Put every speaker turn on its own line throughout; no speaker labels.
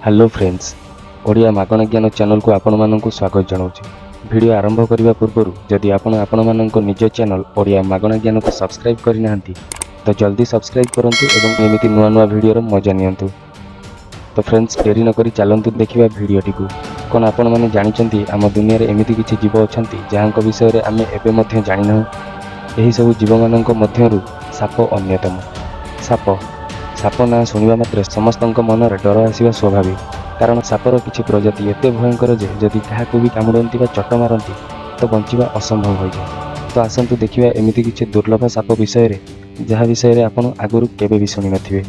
Hello friends, Odia ମାଗଣା ଜ୍ଞାନ ଚ୍ୟାନେଲକୁ ଆପଣମାନଙ୍କୁ ସ୍ୱାଗତ ଜଣାଉଛି। ଭିଡ଼ିଓ ଆରମ୍ଭ କରିବା ପୂର୍ବରୁ ଯଦି ଆପଣ ଆପଣମାନଙ୍କ ନିଜ ଚ୍ୟାନେଲ ଓଡ଼ିଆ ମାଗଣା ଜ୍ଞାନକୁ ସବସ୍କ୍ରାଇବ୍ କରିନାହାନ୍ତି, ତ ଜଲ୍ଦି ସବସ୍କ୍ରାଇବ୍ କରନ୍ତୁ ଏବଂ ଏମିତି ନୂଆ ନୂଆ ଭିଡ଼ିଓର ମଜା ନିଅନ୍ତୁ। ତ ଫ୍ରେଣ୍ଡସ୍, ଡେରି ନକରି ଚାଲନ୍ତୁ ଦେଖିବା ଭିଡ଼ିଓଟିକୁ। କ'ଣ ଆପଣମାନେ ଜାଣିଛନ୍ତି, ଆମ ଦୁନିଆରେ ଏମିତି କିଛି ଜୀବ ଅଛନ୍ତି, ଯାହାଙ୍କ ବିଷୟରେ ଆମେ ଏବେ ମଧ୍ୟ ଜାଣିନାହୁଁ? ଏହିସବୁ ଜୀବମାନଙ୍କ ମଧ୍ୟରୁ ସାପ ଅନ୍ୟତମ। ସାପ ସାପ ନାଁ ଶୁଣିବା ମାତ୍ରେ ସମସ୍ତଙ୍କ ମନରେ ଡର ଆସିବା ସ୍ୱାଭାବିକ। କାରଣ ସାପର କିଛି ପ୍ରଜାତି ଏତେ ଭୟଙ୍କର ଯେ ଯଦି କାହାକୁ ବି କାମୁଡ଼ନ୍ତି ବା ଚୋଟ ମାରନ୍ତି, ତ ବଞ୍ଚିବା ଅସମ୍ଭବ ହୋଇଯାଏ। ତ ଆସନ୍ତୁ ଦେଖିବା ଏମିତି କିଛି ଦୁର୍ଲଭ ସାପ ବିଷୟରେ, ଯାହା ବିଷୟରେ ଆପଣ ଆଗରୁ କେବେ ବି ଶୁଣିନଥିବେ।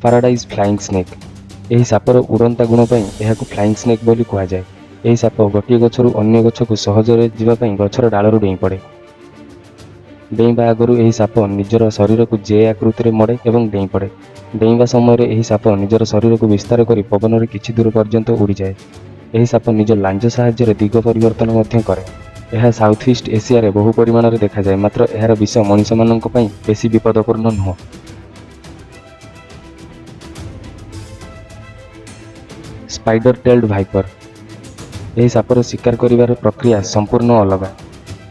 Paradise flying snake. ଏହି ସାପର ଉଡ଼ନ୍ତା ଗୁଣ ପାଇଁ ଏହାକୁ ଫ୍ଲାଇଂ ସ୍ନେକ୍ ବୋଲି କୁହାଯାଏ। ଏହି ସାପ ଗୋଟିଏ ଗଛରୁ ଅନ୍ୟ ଗଛକୁ ସହଜରେ ଯିବା ପାଇଁ ଗଛର ଡାଳରୁ ଡେଇଁ ପଡ଼େ। ଡେଇଁବା ଆଗରୁ ଏହି ସାପ ନିଜର ଶରୀରକୁ ଜେ ଆକୃତିରେ ମୋଡ଼େ ଏବଂ ଡେଇଁ ପଡ଼େ। ଡେଇଁବା ସମୟରେ ଏହି ସାପ ନିଜର ଶରୀରକୁ ବିସ୍ତାର କରି ପବନରେ କିଛି ଦୂର ପର୍ଯ୍ୟନ୍ତ ଉଡ଼ିଯାଏ। ଏହି ସାପ ନିଜ ଲାଞ୍ଜ ସାହାଯ୍ୟରେ ଦିଗ ପରିବର୍ତ୍ତନ ମଧ୍ୟ କରେ। ଏହା ସାଉଥ ଇଷ୍ଟ ଏସିଆରେ ବହୁ ପରିମାଣରେ ଦେଖାଯାଏ, ମାତ୍ର ଏହାର ବିଷ ମଣିଷମାନଙ୍କ ପାଇଁ ବେଶୀ ବିପଦପୂର୍ଣ୍ଣ ନୁହଁ। Spider tailed viper. ଏହି ସାପର ଶିକାର କରିବାର ପ୍ରକ୍ରିୟା ସମ୍ପୂର୍ଣ୍ଣ ଅଲଗା।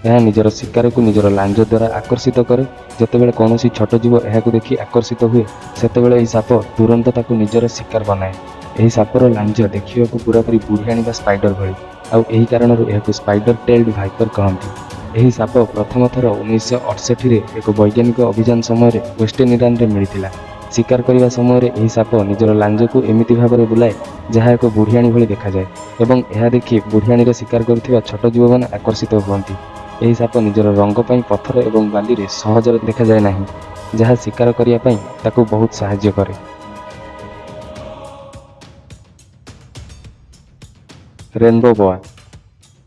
ଏହା ନିଜର ଶିକାରକୁ ନିଜର ଲାଞ୍ଜ ଦ୍ୱାରା ଆକର୍ଷିତ କରେ। ଯେତେବେଳେ କୌଣସି ଛୋଟ ଜୀବ ଏହାକୁ ଦେଖି ଆକର୍ଷିତ ହୁଏ, ସେତେବେଳେ ଏହି ସାପ ତୁରନ୍ତ ତାକୁ ନିଜର ଶିକାର ବନାଏ। ଏହି ସାପର ଲାଞ୍ଜ ଦେଖିବାକୁ ପୂରାପୂରି ବୁଢ଼ିଆଣୀ ବା ସ୍ପାଇଡର ଭଳି। ଆଉ ଏହି କାରଣରୁ ଏହାକୁ ସ୍ପାଇଡର ଟେଲ୍ଡ ଭାଇପର କହନ୍ତି। ଏହି ସାପ ପ୍ରଥମ ଥର 1968ରେ ଏକ ବୈଜ୍ଞାନିକ ଅଭିଯାନ ସମୟରେ ୱେଷ୍ଟର୍ଣ୍ଣ ଇରାନରେ ମିଳିଥିଲା। ଶିକାର କରିବା ସମୟରେ ଏହି ସାପ ନିଜର ଲାଞ୍ଜକୁ ଏମିତି ଭାବରେ ବୁଲାଏ, ଯାହା ଏକ ବୁଢ଼ିଆଣୀ ଭଳି ଦେଖାଯାଏ ଏବଂ ଏହା ଦେଖି ବୁଢ଼ିଆଣୀର ଶିକାର କରୁଥିବା ଛୋଟ ଜୀବମାନେ ଆକର୍ଷିତ ହୁଅନ୍ତି। ଏହି ସାପ ନିଜର ରଙ୍ଗ ପାଇଁ ପଥର ଏବଂ ବାଲିରେ ସହଜରେ ଦେଖାଯାଏ ନାହିଁ, ଯାହା ଶିକାର କରିବା ପାଇଁ ତାକୁ ବହୁତ ସାହାଯ୍ୟ କରେ। Rainbow boa.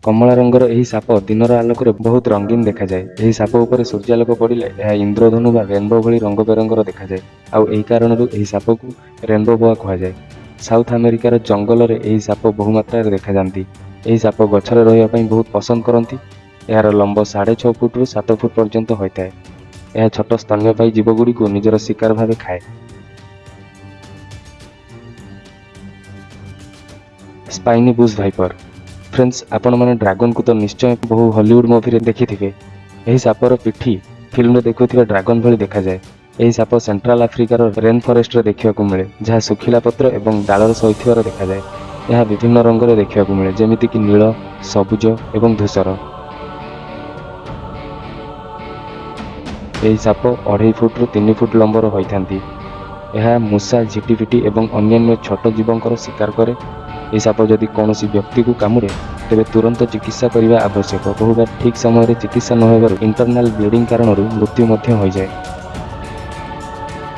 କମଳା ରଙ୍ଗର ଏହି ସାପ ଦିନର ଆଲୋକରେ ବହୁତ ରଙ୍ଗୀନ ଦେଖାଯାଏ। ଏହି ସାପ ଉପରେ ସୂର୍ଯ୍ୟାଲୋକ ପଡ଼ିଲେ ଏହା ଇନ୍ଦ୍ରଧନୁ ବା ରେନବୋ ଭଳି ରଙ୍ଗ ବେରଙ୍ଗର ଦେଖାଯାଏ। ଆଉ ଏହି କାରଣରୁ ଏହି ସାପକୁ ରେନବୋ ବୋଆ କୁହାଯାଏ। ସାଉଥ ଆମେରିକାର ଜଙ୍ଗଲରେ ଏହି ସାପ ବହୁମାତ୍ରାରେ ଦେଖାଯାଆନ୍ତି। ଏହି ସାପ ଗଛରେ ରହିବା ପାଇଁ ବହୁତ ପସନ୍ଦ କରନ୍ତି। ଏହାର ଲମ୍ବ 6.5 ଫୁଟରୁ 7 ଫୁଟ ପର୍ଯ୍ୟନ୍ତ ହୋଇଥାଏ। ଏହା ଛୋଟ ସ୍ତନ୍ୟପାୟୀ ଜୀବଗୁଡ଼ିକୁ ନିଜର ଶିକାର ଭାବେ ଖାଏ। ସ୍ପାଇନି ବୁଶ୍ ଭାଇପର। ଫ୍ରେଣ୍ଡସ୍, ଆପଣମାନେ ଡ୍ରାଗନକୁ ତ ନିଶ୍ଚୟ ବହୁ ହଲିଉଡ୍ ମୁଭିରେ ଦେଖିଥିବେ। ଏହି ସାପର ପିଠି ଫିଲ୍ମରେ ଦେଖୁଥିବା ଡ୍ରାଗନ ଭଳି ଦେଖାଯାଏ। ଏହି ସାପ ସେଣ୍ଟ୍ରାଲ ଆଫ୍ରିକାର ରେନ୍ ଫରେଷ୍ଟରେ ଦେଖିବାକୁ ମିଳେ, ଯାହା ଶୁଖିଲା ପତ୍ର ଏବଂ ଡାଳରେ ଶୋଇଥିବାର ଦେଖାଯାଏ। ଏହା ବିଭିନ୍ନ ରଙ୍ଗରେ ଦେଖିବାକୁ ମିଳେ, ଯେମିତିକି ନୀଳ, ସବୁଜ ଏବଂ ଧୂସର। ଏହି ସାପ 2.5 ଫୁଟରୁ 3 ଫୁଟ ଲମ୍ବର ହୋଇଥାନ୍ତି। ଏହା ମୂଷା, ଝିଟିପିଟି ଏବଂ ଅନ୍ୟାନ୍ୟ ଛୋଟ ଜୀବଙ୍କର ଶିକାର କରେ। ଏହି ସାପ ଯଦି କୌଣସି ବ୍ୟକ୍ତିକୁ କାମୁଡ଼େ, ତେବେ ତୁରନ୍ତ ଚିକିତ୍ସା କରିବା ଆବଶ୍ୟକ। ବହୁବାର ଠିକ୍ ସମୟରେ ଚିକିତ୍ସା ନ ହେବାରୁ ଇଣ୍ଟରନାଲ ବ୍ଲିଡ଼ିଂ କାରଣରୁ ମୃତ୍ୟୁ ମଧ୍ୟ ହୋଇଯାଏ।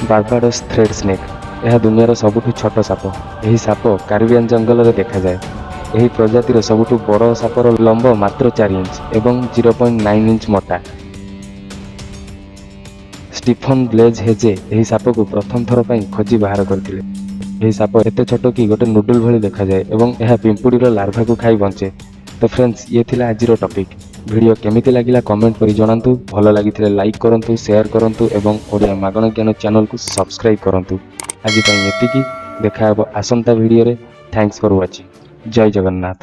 Barbados thread snake. ଏହା ଦୁନିଆର ସବୁଠୁ ଛୋଟ ସାପ। ଏହି ସାପ କାରିବିଆନ ଜଙ୍ଗଲରେ ଦେଖାଯାଏ। ଏହି ପ୍ରଜାତିର ସବୁଠୁ ବଡ଼ ସାପର ଲମ୍ବ ମାତ୍ର 4 ଇଞ୍ଚ ଏବଂ 0.9 ଇଞ୍ଚ ମୋଟା। ଷ୍ଟିଫନ୍ ବ୍ଲେଜ୍ ହେଜେ ଏହି ସାପକୁ ପ୍ରଥମ ଥର ପାଇଁ ଖୋଜି ବାହାର କରିଥିଲେ। ଏହି ସାପ ଏତେ ଛୋଟ କି ଗୋଟେ ନୁଡୁଲ ଭଳି ଦେଖାଯାଏ ଏବଂ ଏହା ପିମ୍ପୁଡ଼ିର ଲାର୍ଭାକୁ ଖାଇ ବଞ୍ଚେ। ତ ଫ୍ରେଣ୍ଡସ୍, ଇଏ ଥିଲା ଆଜିର ଟପିକ୍। ଭିଡ଼ିଓ କେମିତି ଲାଗିଲା, କମେଣ୍ଟ କରି ଜଣାନ୍ତୁ। ଭଲ ଲାଗିଥିଲେ ଲାଇକ୍ କରନ୍ତୁ, ସେୟାର କରନ୍ତୁ ଏବଂ ଓଡ଼ିଆ ମାଗଣା ଜ୍ଞାନ ଚ୍ୟାନେଲକୁ ସବସ୍କ୍ରାଇବ୍ କରନ୍ତୁ। ଆଜି ପାଇଁ ଏତିକି। ଦେଖା ହେବ ଆସନ୍ତା ଭିଡ଼ିଓରେ। Thanks for watching. Jay Jagannath.